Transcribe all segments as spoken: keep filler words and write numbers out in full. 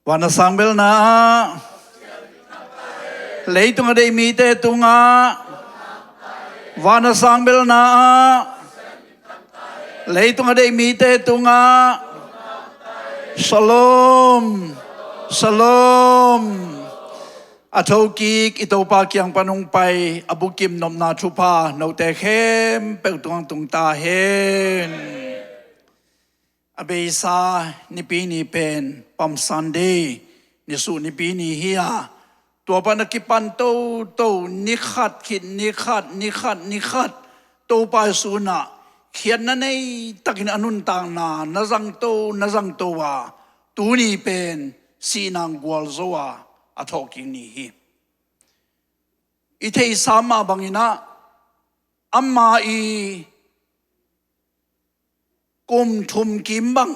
Van a sang belna ah, leitung a deih mite tungah, van a sang belna ah, leitung a deih mite tungah, Shalom, Shalom. A thokik i Topa kiang pan hong pai a bukim nopna thupha note khempeuh tungah tung ta hen. A beisa Nipi ni pen Palm Sunday, nisuh Nipi ni hi a, tua pan a kipan toto, ni khat khit ni khat, ni khat, ni khat, Topa Jesu in ah khiatna nei takin a nuntakna na zangto, na zangto a, tuni pen sihna gualzo a, a thawhkik ni hi. I theihsa mah bangin ah, ama i kum thum kim bang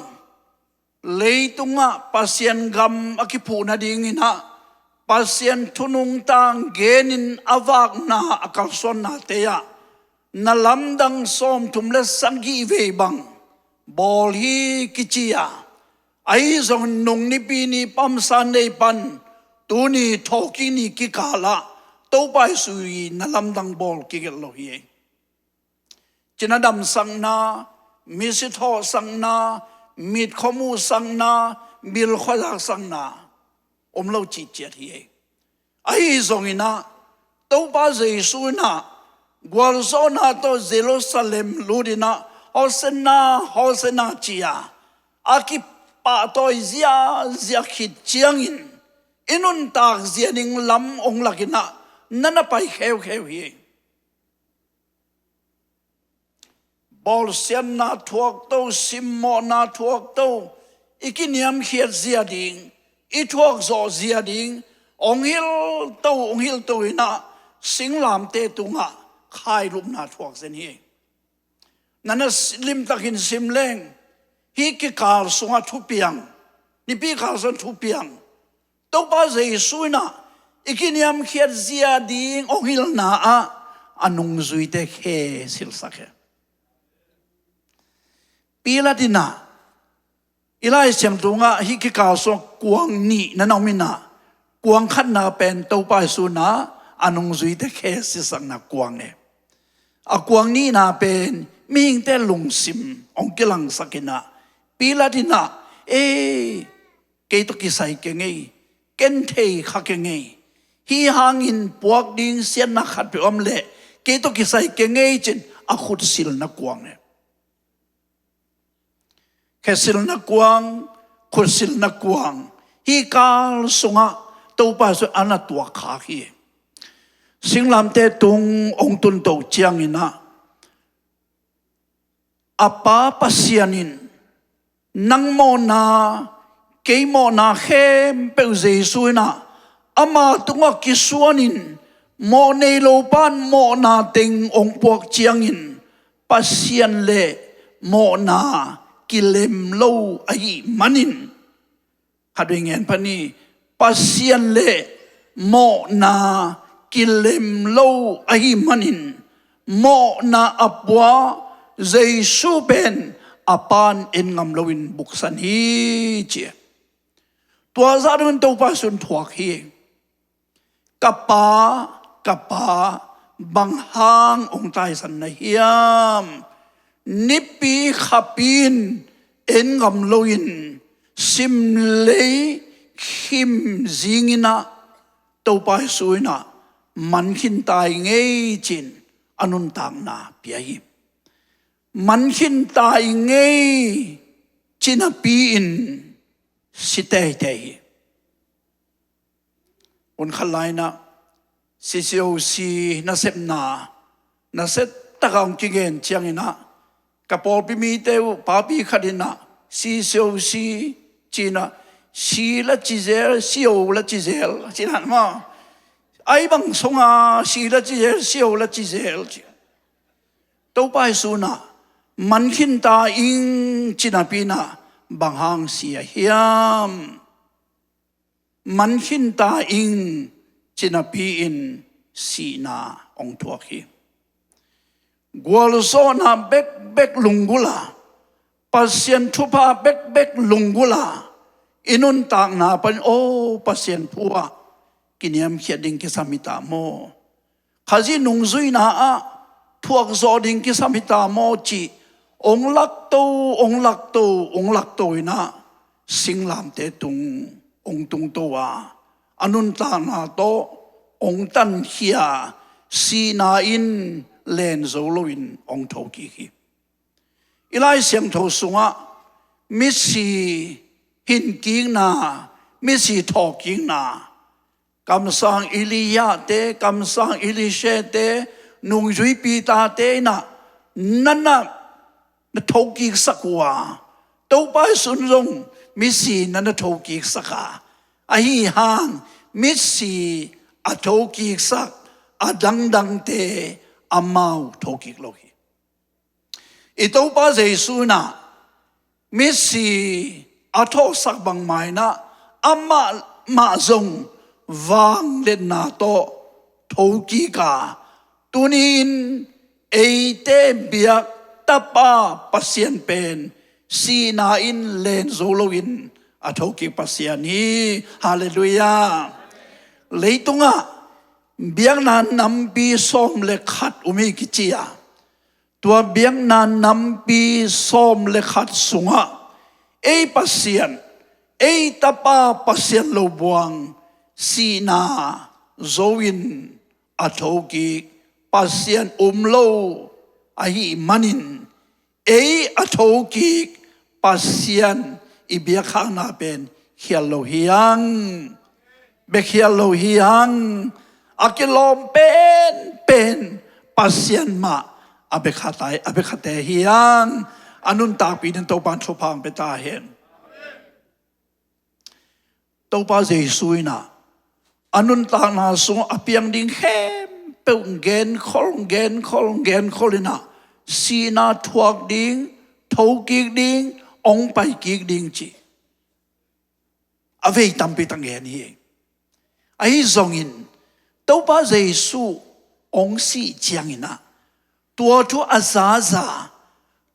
leitungah Pasian gam a kiphuh nadingin ah, Pasian thu nungta genin a vakna, a kalsuannate ah, na lamdang sawmthum le sagih vei bang bawl hi kici a, ahi zongin nung Nipi ni Palm Sunday pan tuni thawhkik ni kikal ah Topa Jesu i na lamdang bawl kigelh lo hi. Cina damsakna, misi thawhsakna, mitkhuamuhsakna, bilkhuazakna om lo cihciat hi. Ahi zongin ah, Topa Jesu in ah gualzawhna tawh Jerusalem lut in ah, Hosanna, Hosanna ci a, a kipahtawi ziahziah khit ciangin, i nuntak zia ding lam hong lak in ah, na na pai kheukheu hi. Bawlsiatna thuakto, simmawhna thuakto, i kiniamkhiat zia ding, i thuakzawh zia ding hong hilhto, hong hilhto in ah, singlamteh tungah khailupna thuak zen hi. Na na limtakin sim leng, hih kikal sungah thupiang, Nipi kal sungah thupiang, Topa Jesu in ah i kiniamkhiat zia ding hong hilhna ah a nungzuite khe silhsak hi. Pilat in ah, i Lai Siangtho ah hih kikal sungah kuang nih na na om in ah, kuang khatna pen Topa Jesu in ah a nungzuite khe silhsakna kuang hi. A kuang nihna pen mihingte lungsim hong kilangsak in ah, Pilat in ah, "Ei, kei tawh kisai keng ei, ken thei kha keng ei, hih hangin puak ding siatna khatpeuh om leh kei tawh kisai keng ei," ci-in a khutsilhna kuang hi. Khesilhna kuang, khutsilhna kuang, hih kal sungah Topa Jesu in a na tuak khak hi. Singlamteh tung hong tunto ciangin ah, a Pa Pasian in, nang mawhna, kei mawhna khempeuh Jesu in ah ama tungah kisuanin, mawh nei lo pan mawhna teng hong puak ciangin, Pasian le mawhna kilem lo ahih manin, khatvei ngen pah ni, Pasian le mawhna kilem lo ahih manin, mawhna a pua Jesu pen a Pa in en ngam loin buksan hi, ci. Tua zah dongin Topa Jesu in thuak hi. Ka Pa, ka Pa, bang hang hong taisan na hiam? Nipi khapi in en ngam loin, simlei khim zingin ah, Topa Jesu in ah, man khin ta ing ei, ci-in a nuntakna pia hi. Man khin ta ing ei, ci napi-in si teitei hi. Hun khat lai-in ah, C C O C nasepna, nasia takin hong kigen ciangin ah, ka pawlpi mite uh papi khat in ah, C C O C ci-in ah, si la ci zel, si o la ci zel, ci-in ah maw. Ai bang sungah si la ci zel, si o la ci zel, ci. Topa Jesu in ah, man khin ta ing, ci napi-in ah, bang hang si a hiam? Man khin ta ing, ci napi-in sihna hong thuak hi. Gualzawhna bekbek lunggulh a, Pasian thupha bekbek lunggulh a, i nuntakna panin, "O Pasian thu ah kiniamkhiat ding kisam hi ta maw? Khazih nungzuina ah thuakzawh ding kisam hi ta maw?" cih ong lakto, ong lakto, ong lakto in ah singlamteh tung ong tungto a, a nuntakna tawh ong tankhia, sihna in len zo loin ong thokik hi. I Lai Siangtho sungah misi hinkikna, misi thawhkikna, kamsang Elijah te, kamsang Elisha te, nungzui Peter te in ah, "Nang na thokiksak uh a, Topa Jesu in zong misi nang na thokiksak a, ahi hang misi a thokiksak a dangdangte amau thokik lo hi." I Topa Jesu in ah misi a thawhsak bangmah in ah amah mah zong vangliatna tawh thokik a, tuni-in eite biak Tapa Pasian pen sihna in len zo loin a thokik Pasian hi. Halleluiah. Leitungah biakna nampi sawm le khat om hi kici a, tua biakna nampi sawm le khat sungah ei Pasian, ei Tapa Pasian lo buang, sihna zo in a thokik Pasian om lo ahih manin, ei a thokik Pasian i biakkhakna pen khial lo hi hang, bia khial lo hi hang. A kilawm penpen Pasian mah a bia khat ai, a bia khatte hi hang. A nuntakpi dingin Topa'n thupha ong pia ta hen. Topa Jesu in ah a nuntakna sungah a piang ding khempeuh genkhol, genkhol, genkhol in ah sihna thuak ding, thokik ding, ong paikik ding cih a vei tampi tak gen hi. Ahi zongin Topa Jesu ong sih ciangin ah tua thu a zaza,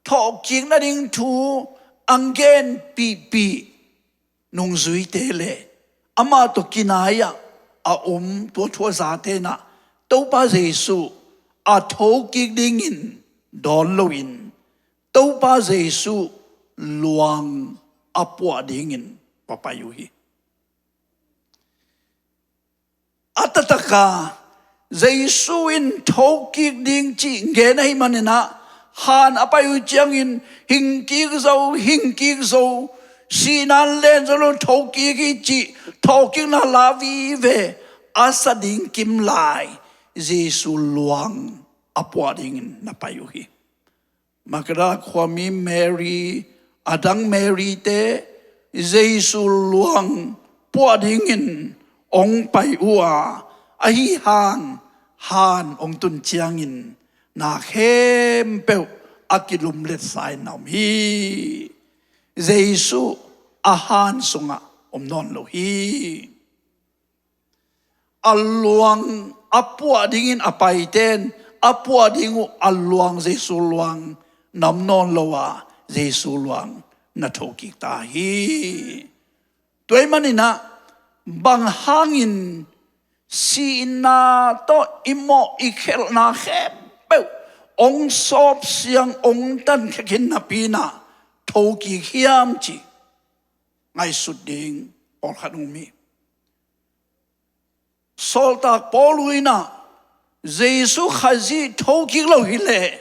thawhkik nading thu a genpihpih nungzuite le amah tawh kinai-ah a om tua thu a zate in ah Topa Jesu a thokik dingin dawn loin Topa Jesu luang a puah dingin va pai uh hi. A taktakah Jesu in thokik ding cih gen ahih manin ah han a pai uh ciangin hingkik zo, hingkik zo, sihna in len zo lo, thokik hi cih thawhkikna la vive a sa ding kimlai Jesu luang a puah dingin na pai uh hi. Magdala khuami Mary, a dang Mary te Jesu luang puah dingin ong pai uh a, ahi hang han ong tun ciangin na khempeuh a kilumletsa in na om hi. Jesu a han sungah om nawn lo hi. A luang a puah dingin a paite'n a puah ding uh a luang, Jesu luang na om nawn lo a, Jesu luang na thokik ta hi. Tua ahih manin ah bang hangin sihna tawh i mawh i khelhna khempeuh ong sawpsiang, ong tankhia khin napi-in ah thokik hiam cih ngaihsut ding pawlkhat ong om hi. Sawltak Paul in ah Jesu Khazih thokik lo hileh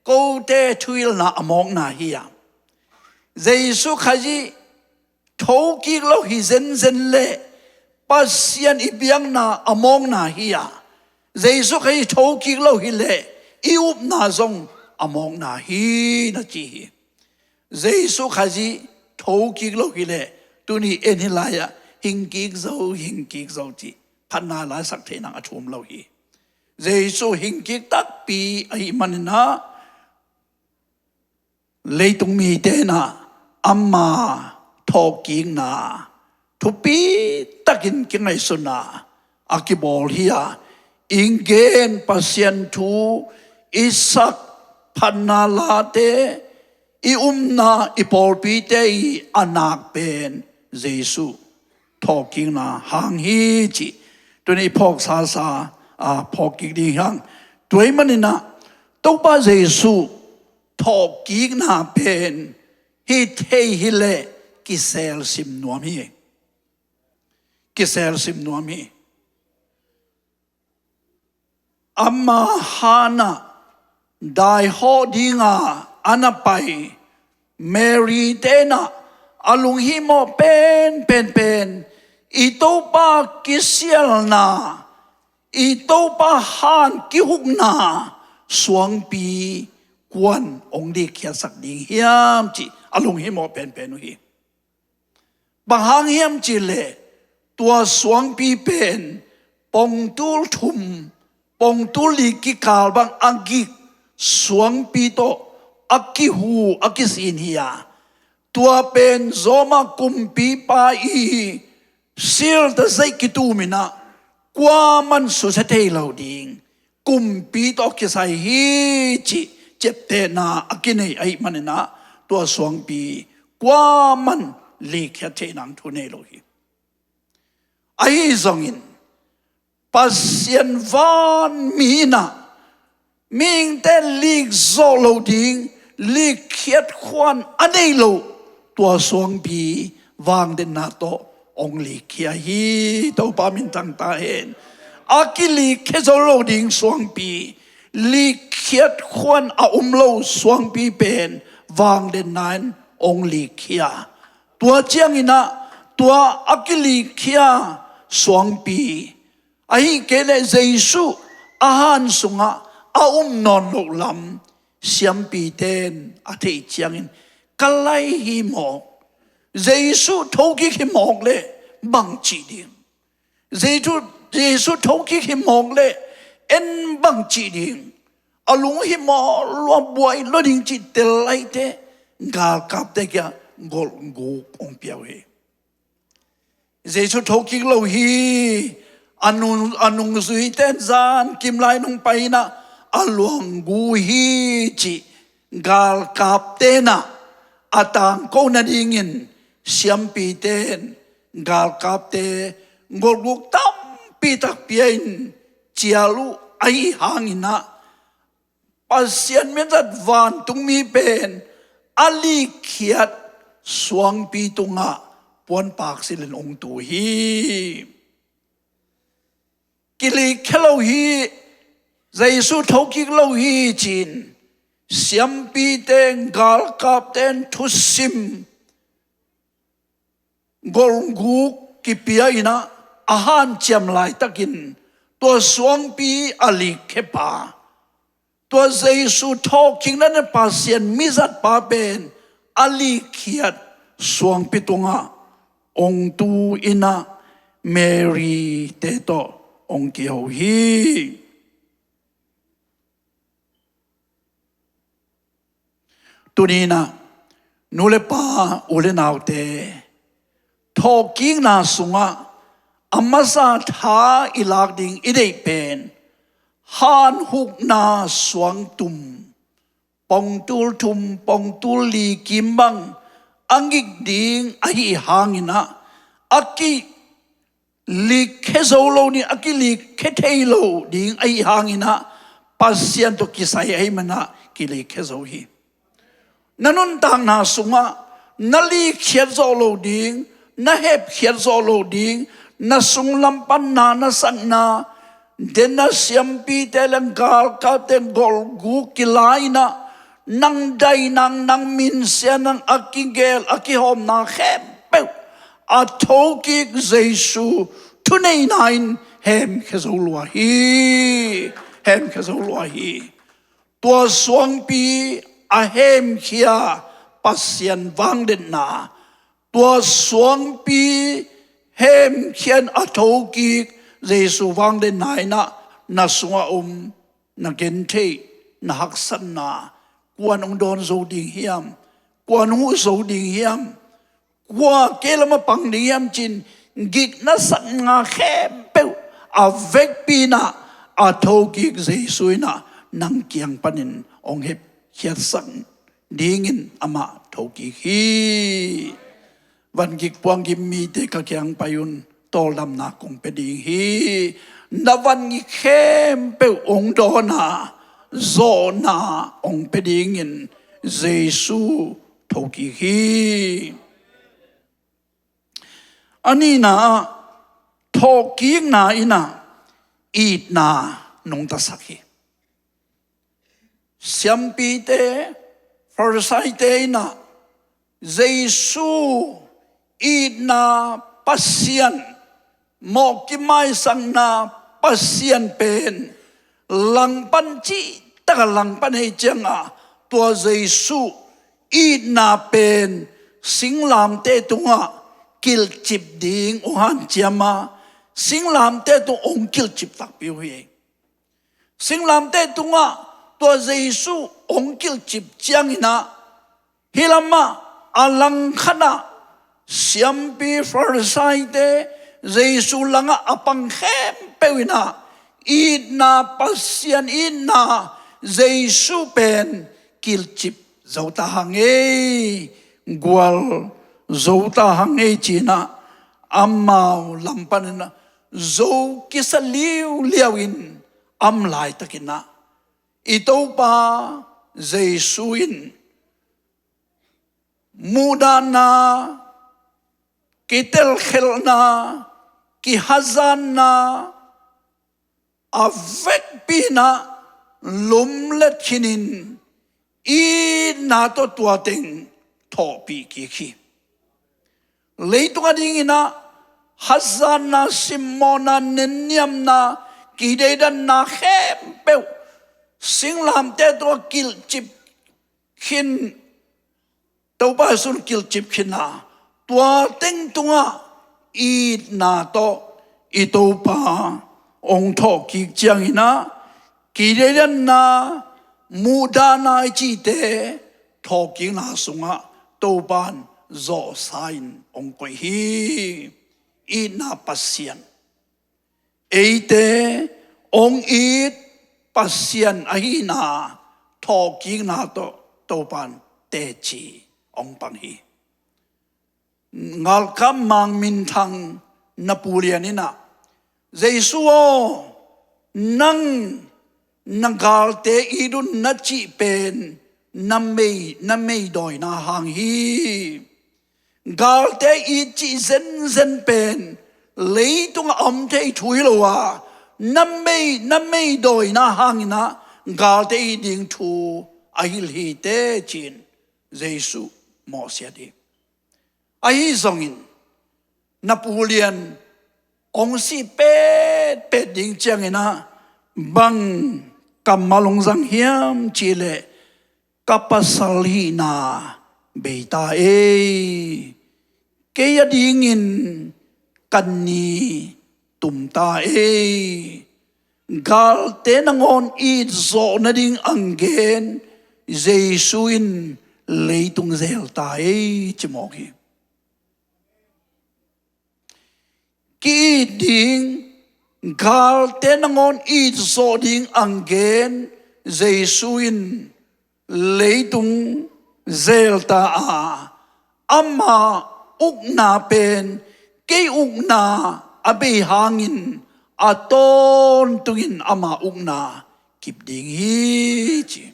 kote thuhilhna a mawkna hi a, Jesu Khazih thokik lo hi zenzen leh Pasian i biakna a mawkna hi a, Jesu Khazih thokik lo hileh i upna zong a mawkna hi, na ci hi. Jesu Khazih thokik lo hileh tuni en hih lai-ah hingkik zo, hingkik zo cih phatna la sak theih nang a thum lo hi. Jesu hingkik takpi ahih manin ah leitung mite in ah ama thawhkikna thupi takin kingaihsun a, a kibawl hi a, i gen Pasian thu, i sak phatna late, i upna, i pawlpite i a nak pen Jesuh thawhkikna hang hi cih tuni phawk sasa a phawk kik ding hi hang. Tua ahih manin ah Topa Jesuh thawhkikna pen hi thei hi leh kiselsim nuam hi. Kiselsim nuam hi. Ama hanah daihawh dinga a na pai Mary te in ah a lunghimawh penpen pen, i Topa kisialna, i Topa han kihukna suangpi kuan hong likkhiatsak ding hiam cih a lunghimawh penpen uh hi. Bang hang hiam cih leh tua suangpi pen pongtul thum, pongtul li kikal bang a gik suangpi tawh a kihu a kisin hi a, tua pen Roma kumpipa i sil tawh zeih kitum in ah kuaman susia thei lo ding kumpi tawh kisai hi cih ciaptehna a kinei ahih manin ah tua suangpi kuaman likkhiat theih nang thu nei lo hi. Ahi zongin Pasian vanmi in ah mihingte lik zawh lo ding likkhiat khuan a nei lo tua suangpi vangdenna tawh hong likkhia hi. Topa minthang ta hen. A kilikkhe zo lo ding suangpi, likkhiat khuan a um lo suangpi pen vangdenna in hong likkhia. Tua ciangin ah tua a kilikkhiat suangpi, ahih kei leh Jesuh a han sungah a um nawn loh lam siampite in a theih ciangin, ka lai hi mawk, Jesuh thokik hi mawk leh bang cih ding? Jesuh, Jesuh thokik hi mawk leh en bang cih ding? A lunghimawh lua, buai lua ding cih tel laite galkapte kiangah golhguk hong pia uh hi. Jesuh thokik lo hi. A nung, a nungzuite in zan kim lai nung pai in ah a luanggu hi cih galkapte in ah a tangko nadingin siampite in galkapte golhguk tampi tak pia in cial uh ahih hangin ah Pasian mizat vantungmi pen a likkhiat suangpi tungah puanpak silhin hong tu hi. Kilikkhe lo hi, Jesuh thokik lo hi ci-in siampite, galkapte in thusim golhguk kipia in ah a hanciam laitakin tua suangpi a likkhe pa, tua Jesuh thawhkikna in Pasian mizat pa pen a likkhiat suangpi tungah hong tu in ah Mary te tawh hong kiho hi. Tuni in ah nu le pa, u le naute, thawhkikna sungah a masa tha i lak ding i deih pen hanhukna suangtum, pongtul thum, pongtul li kim bang a gik ding ahih hangin ah a ki likkhe zo lo ding, a kilikkhe thei lo ding ahih hangin ah Pasian tawh kisai ahih manin ah kilikkhe zo hi. Na nuntakna sungah na likkhiat zawh lo ding, na hepkhiat zawh lo ding, na sunglam pan na na sakna, den a siampite le galkapte golhguk kila in ah nang dainang, nang minsiatnang, a kigel a kihawmna khempeuh a thokik Jesuh thuneihna in hemkhia zo lua hi. Hemkhia zo lua hi. Tua suangpi a hemkhia Pasian vangdenna, tua suangpi hemkhia in a thokik Jesuh vangdenna in ah na sungah om, na gentheih, na haksatna, kua'n hong dawn zo ding hiam, kua'n hong huh zo ding hiam, kua kei lamah pang ding hiam ci-in gik na sakna khempeuh a vekpi in ah a thokik Jesuh in ah nang kiang panin hong hepkhiatsak dingin amah thokik hi. vangik puanggim mite ka kiang pai un, tawldamna kong pia ding hi. Na vangik khempeuh hong dawn a, zawhna hong pia dingin Jesu thokik hi. A nihna ah, thawhkikna in ah itna nungtasak hi. Siampite, Farisaite in ah Jesu itna Pasian, mawh kimaisakna Pasian pen langpan cihtak a langpan ahih ciangin, tua Jesu itna pen singlamteh tungah kilhcip ding hong hanciam a, singlamteh tung hong kilhcip takpi uh hi. Singlamteh tungah tua Jesu hong kilhcip ciangin ah, hih lamah a langkhat ah siampi Farisaite, Jesu langah a pang khempeuh in ah itna Pasian, itna Jesu pen kilhcip zo ta hang ei, gual zo ta hang ei ci-in ah, amau lam panin ah zo kisa liuliau in, a om laitakin ah i Topa Jesu in muhdahna, kitelkhelhna, kihazatna a vekpi in ah lumlet khin in, itna tawh tua teng thawhpih kik hi. Leitung a dingin ah hazatna, simmawhna, nenniamna, kideidanna khempeuh singlamteh tungah kilhcip khin, Topa Jesu in kilhcip khin a, tua teng tungah itna tawh i Topa hong thawhkik ciangin ah, kideidanna, muhdahna i cihte thawhkikna sungah Topa in zawhsa in hong koih hi. Itna Pasian, eite hong it Pasian ahihna thawhkikna tawh Topa in teci hong pang hi. Ngalkap mang minthang Napoleon in ah, Jesu aw, nang na galte it un na cih pen na mei, na meidawina hang hi. Galte it cih zenzen pen leitungah a om thei thu hi lo a, na mei, na meidawina hangin ah galte it ding thu a hilh hi teh ci-in Jesu mawhsiat hi. Ahi zongin Napoleon hong sih petpet ding ciangin ah bang kammal hong zang hiam cih leh, ka pasal hihna bei ta ei, kei a dingin ka ni tum ta ei, galte nangawn itzawh nading ang gen Jesu in leitung zel ta ei, ci mawk hi. Ki-it ding, galte nangawn itzawh ding ang gen Jesu in leitung zel ta a, ama ukna pen kei ukna a bei hangin a tawntungin ama ukna kip ding hi, ci.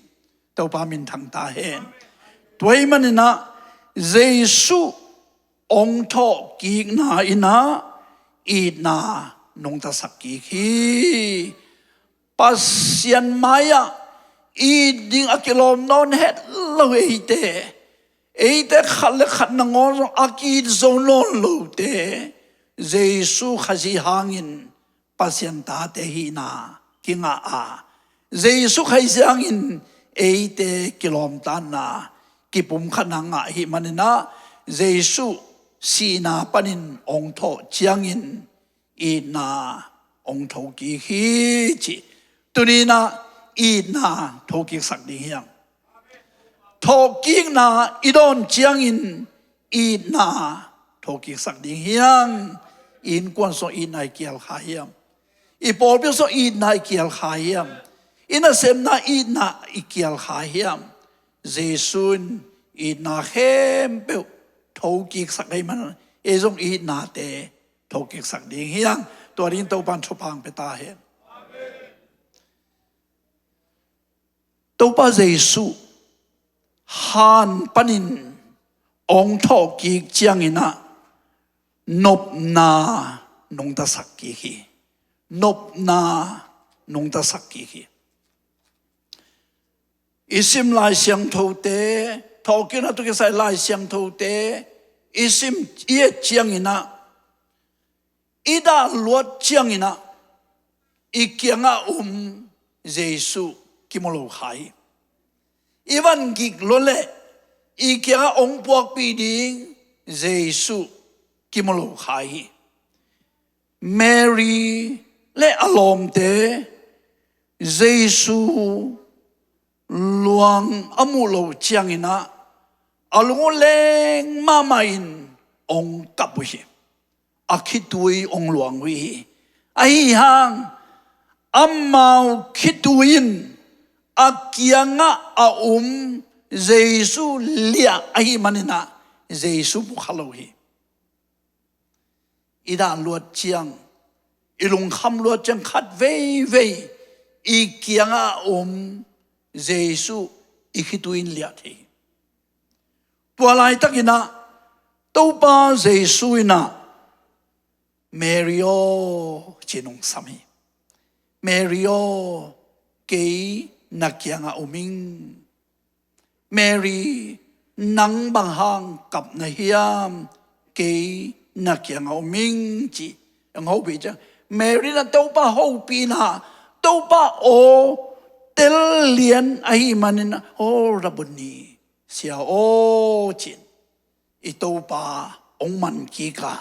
Topa minthang ta hen. Tua ahih manin ah Jesu hong thawhkikna in ah itna nungtasak kik hi. Pasian mai-ah it ding a kilawm nawn het lo eite, eite khat le khat nangawn zong a ki-it zo nawn lote, Jesu Khazih hangin Pasian tate hihna kingah a, Jesu Khazih hangin eite kilawmtatna kipumkhatna ngah ahih manin ah, Jesu sihna panin hong thawh ciangin itna hong thokik hi, ci. Tuni-in ah itna thokiksak ding hiam? Thawhkikna i dawn ciangin itna thokiksak ding hiam? I innkuan sungah itna i kial kha hiam? I pawlpi sungah itna i kial kha hiam? I nasepna itna i kial kha hiam? Jesu in itna khempeuh thokiksak ahih manin ei zong i itnate thokiksak ding hi hang. Tua dingin Topa'n thupha hong pia ta hen. Topa Jesuh han panin hong thawhkik ciangin ah nopna nungtasak kik hi. Nopna nungtasak kik hi. I sim Lai Siangthote, thawhkikna tawh kisai Lai Siangthote i sim, i et ciangin ah, i dah luat ciangin ah i kiangah um Jesuh kimu lo kha hi. I van gik lua leh i kiangah hong puakpih ding Jesuh kimu lo kha hi. Mary le a lawmte Jesuh luang a muh loh ciangin ah a lung uh leng mahmah in hong kap uh hi. A khitui hong luang uh hi. Ahi hang amau khitui in a kiangah a um Jesuh liah ahih manin ah Jesuh mu kha lo hi. I dah luat ciang, i lungkham luat ciang khat veivei i kiangah a um Jesuh i khitui in liah thei hi. Tua laitakin ah Topa Jesuh in ah Mary aw ci-in hong sam hi. Mary aw, kei na kiangah om ing. Mary, nang bang hang kap na hiam? Kei na kiangah om ing ci. Hong hopih ciang Mary in ah Topa hopihna, Topa aw tel lian ahih manin aw Rabboni, Sia aw ci-in i Topa hong man kik a,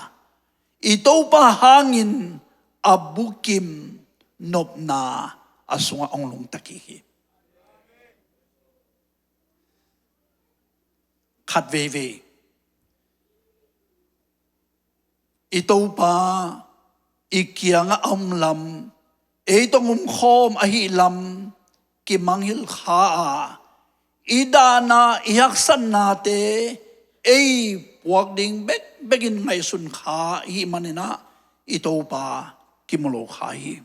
i Topa hangin a bukim nopna a sungah hong lungta kik hi. Khat veivei i Topa i kiangah a om lam, ei tawh hong omkhawm ahih lam kimangngilh kha a, i dahna i haksatnate ei puak ding bekbek in ngaihsun kha ahih manin ah i Topa kimu lo kha hi.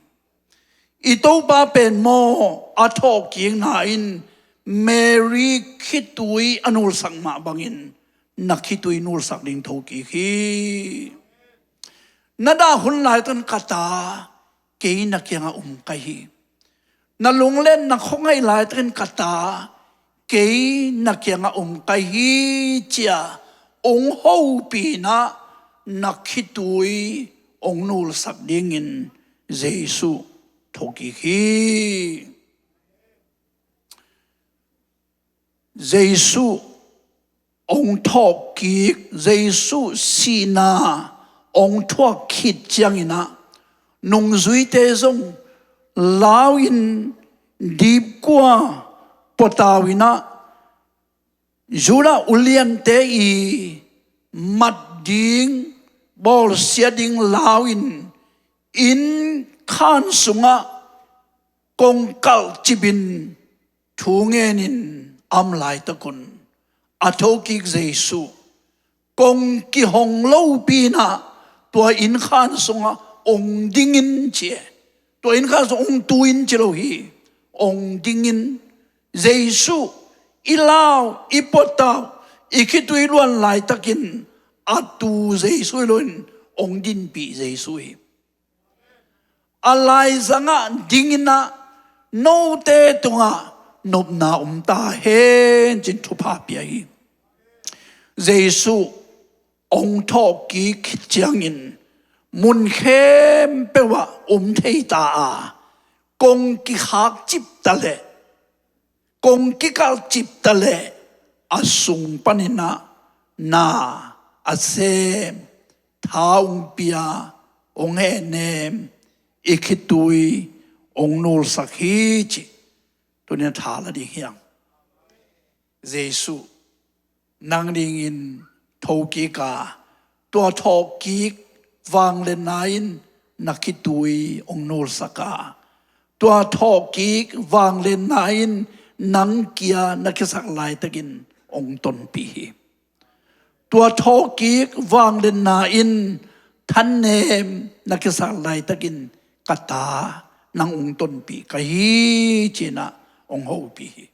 I Topa pen maw a thawhkikna in Mary khitui a nulsak mah bangin na khitui nulsak ding thokik hi. Na dah hun laitakin ka ta, kei na kiangah om ka hi. Na lunglen na khuangaih laitakin ka ta, kei na kiangah om ka hi ci-a hong hopih in ah na khitui hong nulsak dingin Jesuh thokik hi. Jesuh hong thawhkik, Jesuh sihna hong thuak khit ciangin ah nungzuite zong lau-in dipkua puatau in ah Judah uliante i mat ding, bawlsia ding lau-in innkhan sungah kongkalh cipin thu ngenin a om laitakun a thokik Jesuh kong kihong lopi in ah tua innkhan sungah hong dingin ci e. Tua innkhan sungah hong tu-in ci lo hi. Hong dingin Jesuh i lau, i puatau, i khitui luan laitakin a tu Jesuh hi loin hong dinpih Jesuh hi. A laizangah dingin ah note tungah nopna om ta hen ci-in thupha pia hi. Jesuh hong thawhkik ciangin mun khempeuh ah om thei ta a, kong kikhak cip ta leh, kong kikalh cip ta leh a sung panin ah na a sem, tha hong pia, hong hehnem, i khitui hong nulsak hi ci. Tuni-in a tha la ding hi hang. Jesuh nang dingin thokik a, tua thawhkik vangliatna in na khitui hong nulsak a, tua thawhkik vangliatna in nang kia na kisak laitakin hong tonpih hi. Tua thawhkik vangliatna in thanem na kisak laitakin ka ta nang hong tonpih ka hi, ci-in ah hong hopih hi.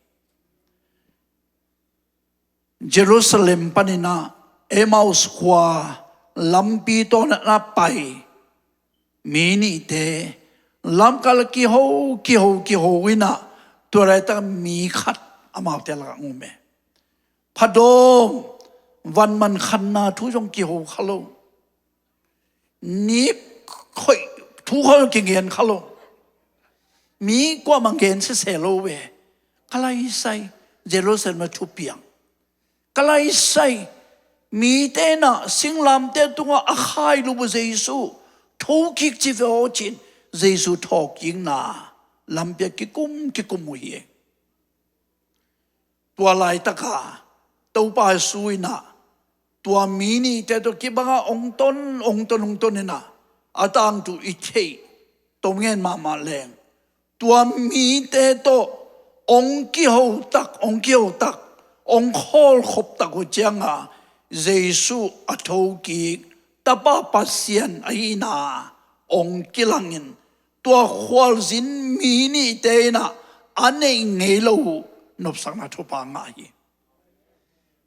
Jerusalem panin ah Emmaus khua lampi tawh na pai mi nihte lamkal kiho, kiho, kiho in ah, tua laitak mi khat amaute lakah hong om hi. Phadawm, vanman khanna thu zong kiho kha lo. Ni khoih thu khawng zong kingen kha lo. Mi kuamah gen sese lo ve. Ka laisai, Jerusalem ah thupiang. Ka laisai, mite in ah singlamteh tungah a khailup uh Jesu thokik ci ve aw, ci-in Jesu thawhkikna lampi ah kikum kikum uh hi. Tua laitak ah Topa Jesu in ah tua mi nihte tawh kibang ah hong ton, hong ton, hong ton in ah, a tangthu i theih tom ngen mahmah leng, tua mite tawh hong kiho tak, hong kiho tak, hong khawlkhop tak uh ciang ah, Jesu a thokik Tapa Pasian ahihna hong kilang in, tua khualzin mi nihte in ah a neih ngei loh uh nopsakna thupha ngah hi.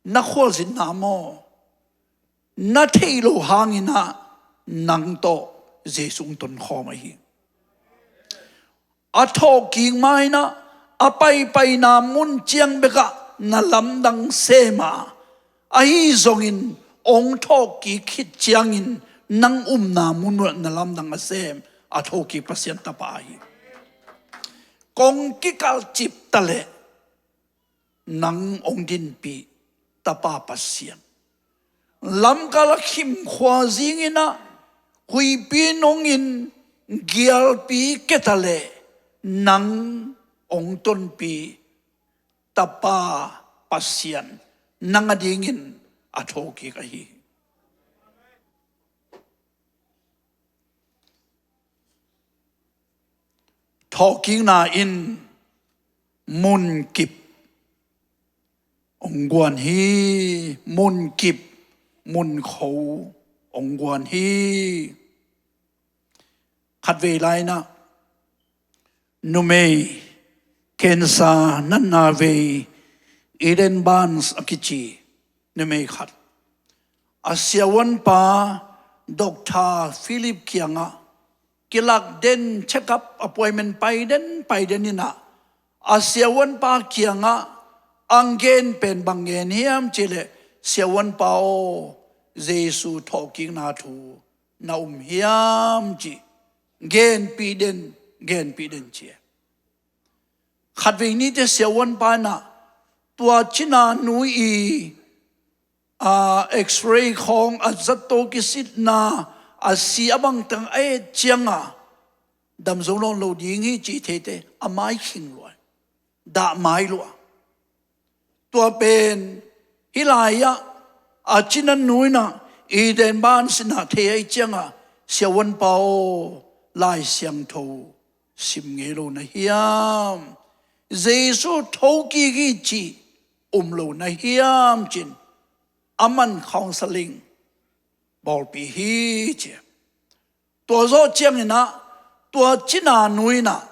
Na khualzinna maw, na theih loh hangin ah nang tawh Jesu hong tonkhawm ahi hi. A thawhkik ma-in ah a paipaina mun ciang bekah na lamdang sem a, ahi zongin hong thawhkik khit ciangin nang upna mun uah na lamdang a sem a thawhkik Pasian Tapa ahi hi. Kong kikalcip ta leh nang hong dinpih Tapa Pasian, lamkal a khimkhua zingin ah huihpi nungin gialpi kia ta leh nang hong tonpih Tapa Pasian nang adingin a thokik ahi hi. Thawhkikna in munkip hong guan hi, munkip, munkho hong guan hi. Khatvei lai-in ah numei cancer natna vei, Eden Barnes a kici numei khat, a siavuanpa Doctor Philip kiangah kilak den, check-up appointment pai den, pai den in ah, a siavuanpa kiangah a gen pen bang gen hiam cih leh, "Siavuanpa aw, Jesu thawhkikna thu na um hiam?" ci. "Genpih den, genpih den," ci. Khatvei ni teh siavuanpa in ah tua cina nu i, a, X-ray khawng, a zato kisitna, a si a bangteng a et ciang a, dam zo nawn lo ding hi cih thei teh a mai khing lua, dah mai lua. Tua pen hih lai-ah a cina nu in ah Eden Barnes in ah thei ahih ciang a, "Siavuanpa aw, Lai Siangtho sim ngei lo na hiam? Jesu thokik hi cih um lo na hiam?" ci-in aman counseling bawlpih hi, ci. Tua zawh ciangin ah tua cina nu in ah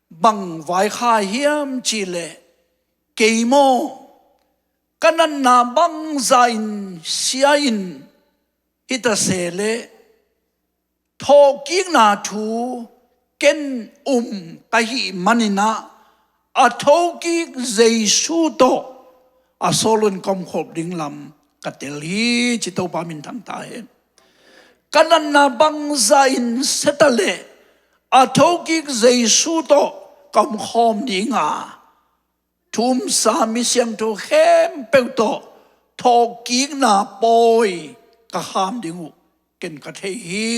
bang vaikhak hiam cih leh, "Kei maw, ka natna bangzah in sia in hi ta se leh, thawhkikna thu ken um ka hih manin ah, a thokik Jesu tawh a sawlun ka omkhop ding lam ka tel hi," ci. Topa minthang ta hen. "Ka natna bangzah in sia ta leh, a thokik Jesu tawh ka omkhawm ding a, thu umsa mi siangtho khempeuh tawh thawhkikna pawi ka kham ding uh ken ka thei hi.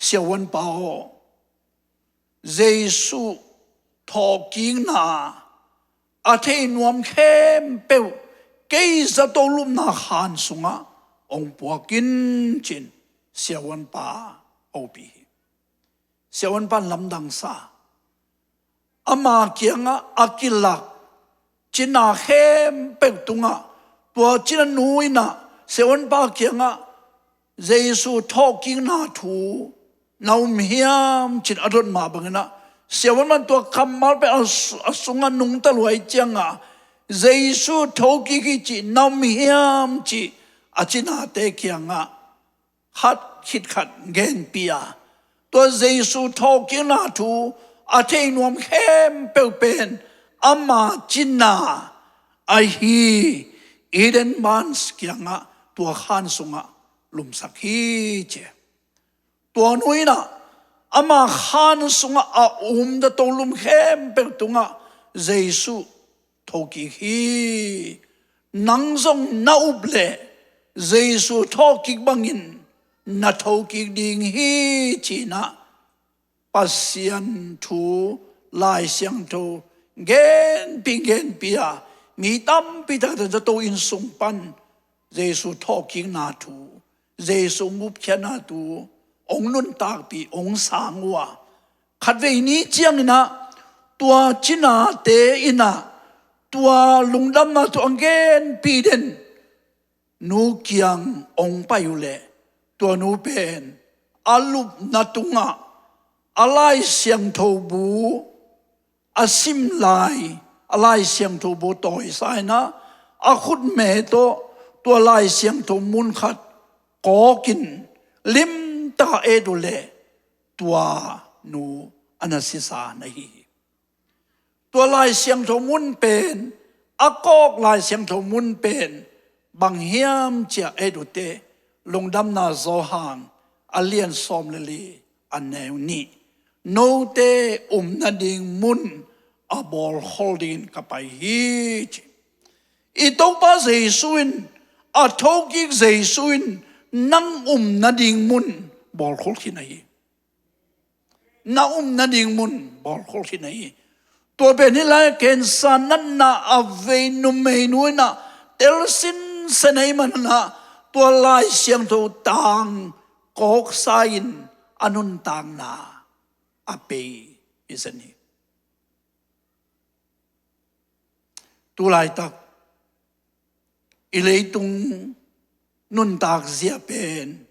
Siavuanpa aw, Jesu thawhkikna a thei nuam khempeuh kei zato lupna khan sungah hong puak in," ci-in siavuanpa hopih hi. Siavuanpa in lamdang sa, ama kiangah a kilak cina khempeuh tungah tua cina nu in ah siavuanpa kiangah Jesu thawhkikna thu na um hiam ci-in a dot mah banginah siavuan man tua kammal pen a su-, a sungah nungta lua ahih ciangah Jesu thokik hi cih na um hiam cih a cinate kiangah khat khit khat genpih a, tua Jesu thawhkikna thu a thei nuam khempeuh pen ama cina ahi Eden Barns kiangah tua khan sungah lumsak hi ci. Tua nu inah ama khan sungah a um dato lum khempeuh tungah Jesu thokik hi. Nang zong na up leh Jesu thawhkik bangin na thokik ding hi ci-inah Pasian thu Lai Siangtho genpih genpih a, mi tampi takte zato inn sung pan Jesu thawhkikna thu, Jesu gupkhiatna thu hong nuntakpih hong sang uh a, khatvei ni cianginah tua cinate inah tua lungdamna thu a genpih den nu kiang hong pai uh leh tua nu pen a lupna tungah a Lai Siangtho bu a sim lai, a Lai Siangtho bu tawisa inah a khutme tawh tua Lai Siangtho mun khat kawkin limtak a et uh leh tua nu a na sisa na hi hi. Tua Lai Siangtho mun pen, a kawk Lai Siangtho mun pen bang hiam ci-a et uh teh, Lungdamna Johan a lian sawm le li a neu nih, note um nading mun a bawlkhol dingin ka pai hi ci. I Topa Jesu in, a thokik Jesu in nang um nading mun bawlkhol khin ahi. Na um nading mun bawlkhol khin ahi. Tua pen hih lai cancer natna a vei numeinu inah tel sinsen ahih manah tua Lai Siangtho tang kawksa in a nuntakna a pei hi zen hi. Tu laitak i leitung nuntak zia pen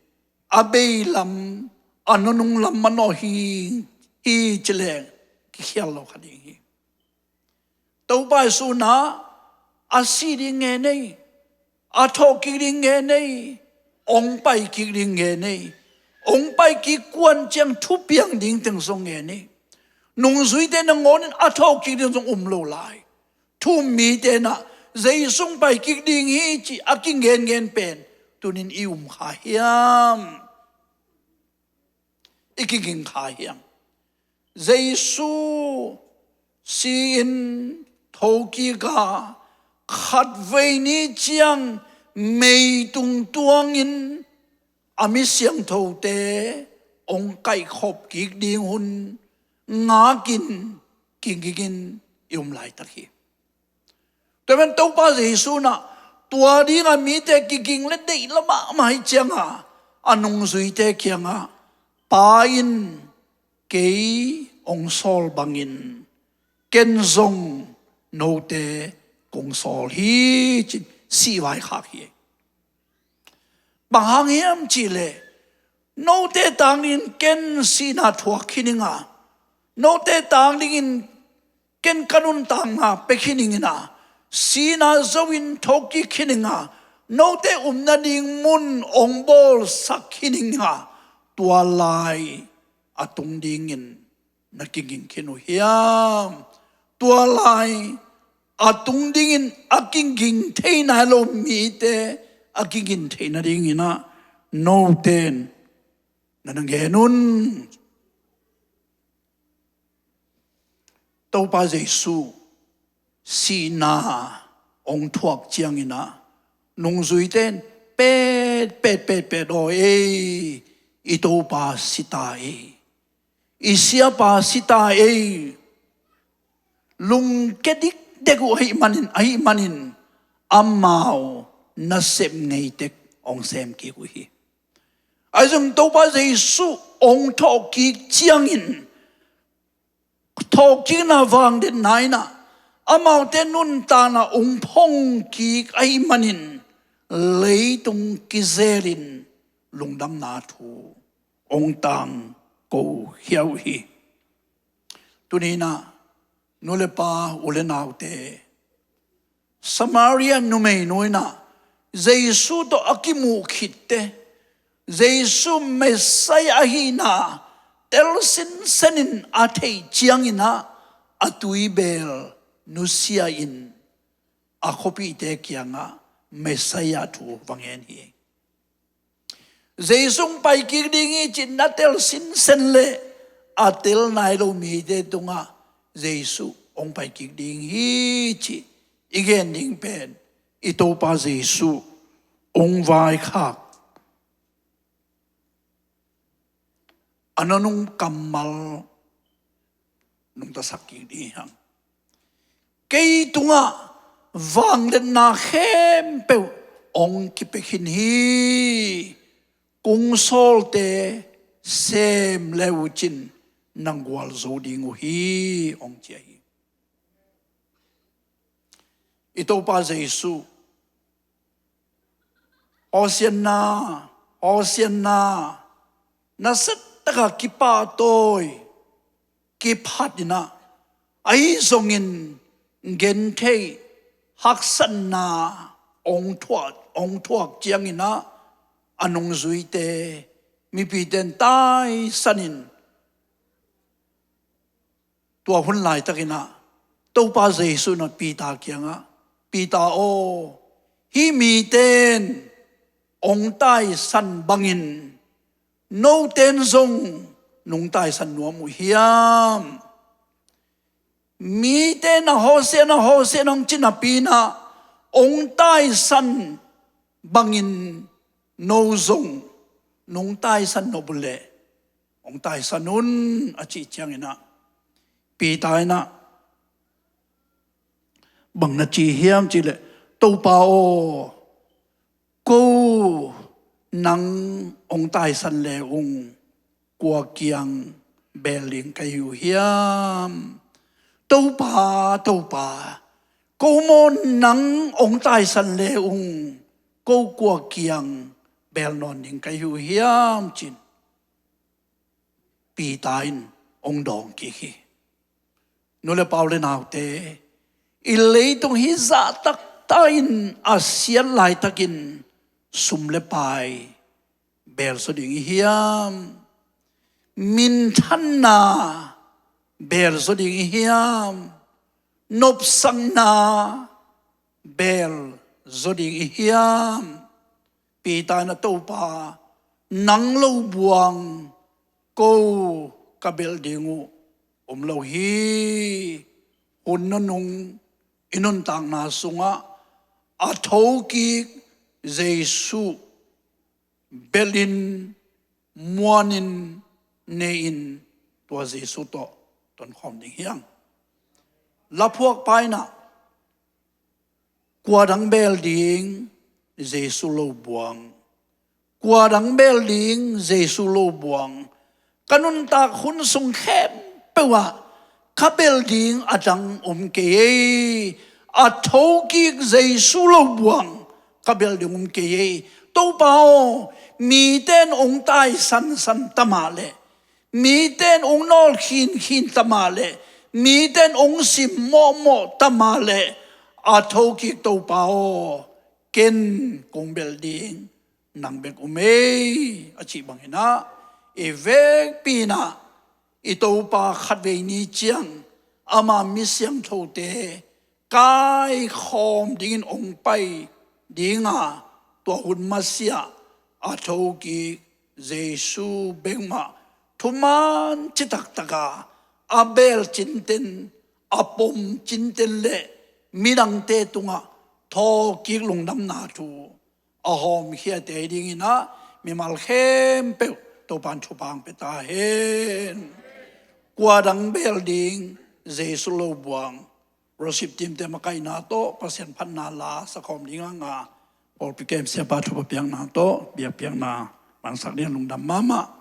a bei lam, a nunung lam manawh hi, hi ci leng kikhial lo kha ding hi. Topa Jesu inah a si ding ngen ei, a thawhkik ding ngen ei, hong paikik ding ngen ei. Hong paikik kuan ciang thupiang ding teng zong ngen ei. Nungzuite nangawnin a thawhkik ding zong um lo lai. Thu-um mite inah Jesu hong paikik ding hi ci a kingengen pen tunin i um kha hiam? I kiging kha hiam? Jesu si-in thokik a, khatvei ni ciang meitung tuangin a mi siangthote hong kaihkhop kik ding hun ngakin kigingin i um laitak hi. Tua pen Topa Jesu inah tua dingah mite kiging le deih lamah mah hi ciangah a nungzuite kiangah, Pa in kei hong sawl bangin ken zong note kong sawl hi ci-in sihvai khak hi. Bang hang hiam cihleh, note tang dingin ken sihna thuak khin ing a, note tang dingin ken ka nuntakna pia khin ing a, sihna zo-in thokik khin ing a, note um nading mun hong bawlsak khin ing a, tua lai a tung dingin na kiging khin uh hiam? Tua lai a tung dingin a kiging thei nai lo mite a kiging theih nadingin ah note in na na gen un. Topa Jesu sihna hong thuak ciangin ah nungzuite in pet pet pet pet, aw ei, i Topa si ta ei, i Siapa si ta ei, lungkia dikdek uh ahih manin, ahih manin amau nasep ngei tek hong sem kik uh hi. Ahi zong Topa Jesu hong thawhkik ciangin, thawhkikna vang den nai-in ah amaute nuntakna hong phong kik ahih manin leitung kizelin lungdamna thu hong tangko khia uh hi. Tuni-in ah nu le pa, u le naute, Samaria numeinu in ah Jesu tawh a kimuh khitte, Jesu Messiah ahihna tel sinsenin a theih ciangin ah a tuibeel nusia-in a khuapihte kiangah Messiah thu va ngen hi. Jesu hong paikik ding hi cih na tel sinsen leh a tel nai lo mite tungah Jesu hong paikik ding hi cih i gen ding pen i Topa Jesu hong vaikhak a nunung kammal nungtasak kik ding hi hang. Kei tungah vangliatna khempeuh hong kipia khin hi. Kong sawlte sem le uh cin na gualzo ding uh hi, hong ci hi. I Topa Jesu, Hosianna, Hosianna, nasia taka kipahtawi, kiphat in ah, ahi zongin gentheih, haksatna hong thuak, hong thuak ciangin ah a nungzuite, mipite in taisanin, tua hun laitakin ah Topa Jesu in ah Peter kiangah, Peter aw, hih mite in hong taisan bangin note in zong nong taisan nuam uh hiam? Mite in ah Hosianna, Hosianna hong ci napi-in ah hong taisan bangin no zong nong taisan nop uh leh hong taisan un, a cih ciangin ah Peter in ah bang na ci hiam cih leh, Topa aw, ko nang hong taisan le ung kua kiang beel ding ka hi uh hiam? Topa, Topa, ko maw nang hong taisan le ung ko kua kiang beel nawn ding ka hi uh hiam, ci-in Peter in hong dawng kik hi. Nu le pa, u le naute, i leitung hih zahtaktak in a siat laitakin sum le pai beel zaw ding i hiam? Minthanna beel zaw ding i hiam? Nopsakna beel zaw ding i hiam? Peter in ah, Topa, nang lo buang ko ka belh ding uh om lo hi. Hun nunung i nuntakna sungah a thokik Jesu belhin, muanin, ne-in, tua Jesu tawh tonkhawm ding hi hang. Laphuakpa in ah, kua dang beel ding Jesu lo buang, kua dang beel ding Jesu lo buang. Ka nuntak hun sung khempeuh ah ka belh ding a dang om kei ei. A thokik Jesu lo buang ka belh ding om kei ei. Topa aw, mite in hong taisansan ta mah leh, mite in hong nawlkhinkhin ta mah leh, mite in hong sim mawhmawh ta mah leh, a thokik Topa aw, ken kong belh ding nang bek om ei, a cih bangin ah, i vekpi in ah i Topa khatvei ni ciang ama mi siangthote kaikhawm dingin hong pai ding a, tua hun masiah a thokik Jesu bek mah thuman citaktak a, a beel cinten, a pom cinten leh midangte tungah thawhkik lungdamna thu a hawmkhiate dingin ah mimal khempeuh Topa in thupha hong pia ta hen. Kua dang beel ding Jesu lo buang. Worship team-te makaihna tawh Pasian phatna la sakhawm ding a, pawlpi kem siapa thupha piakna tawh biakpiakna mansak ding a lungdam mahmah.